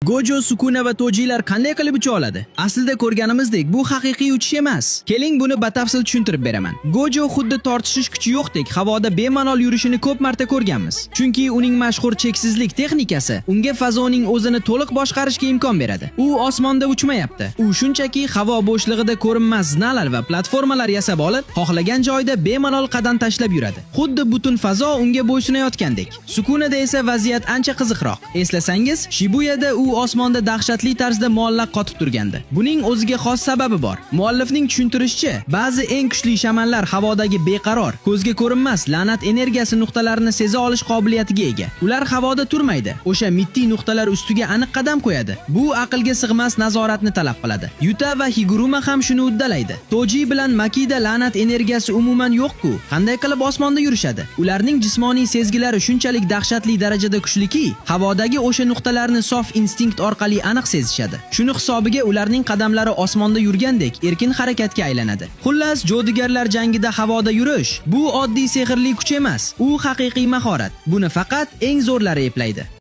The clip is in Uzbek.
Gojo, Sukuna va Tojilar qanday qilib ucha oladi? Aslida ko'rganimizdek, bu haqiqiy uchish emas. Keling, buni batafsil tushuntirib beraman. Gojo xuddi tortishish kuchi yo'qdek havoda bemalol yurishini ko'p marta ko'rganmiz. Chunki uning mashhur cheksizlik texnikasi unga fazoning o'zini to'liq boshqarishga imkon beradi. U osmonda uchmayapti. U shunchaki havo bo'shlig'ida ko'rinmas znalar va platformalar yasab olib, xohlagan joyda bemalol qadam tashlab yuradi. Xuddi butun fazo unga bo'ysunayotgandek. Sukunada esa vaziyat ancha qiziqroq. Eslasangiz, Shibuyada u osmonda dahshatli tarzda muallaq qotib turgandi. Buning o'ziga xos sababi bor. Muallifning tushuntirishicha, ba'zi eng kuchli shamanlar havodagi beqaror, ko'zga ko'rinmas la'nat energiyasi nuqtalarini seza olish qobiliyatiga ega. Ular havoda turmaydi, o'sha mittiy nuqtalar ustiga aniq qadam qo'yadi. Bu aqlga sig'mas nazoratni talab qiladi. Yuta va Higuruma ham shuni uddalaydi. Toji bilan Makida la'nat energiyasi umuman yo'q-ku. Qanday qilib osmonda yurishadi? Ularning jismoniy sezgilari shunchalik dahshatli darajada kuchliki, havodagi o'sha nuqtalarni sof instinkt orqali aniq sezishadi. Shuni hisobiga ularning qadamlari osmonda yurgandek erkin harakatga aylanadi. Xullas, jodugarlar jangida havoda yurish bu oddiy sehrli kuch emas, u haqiqiy mahorat. Buni faqat eng zo'rlari eplaydi.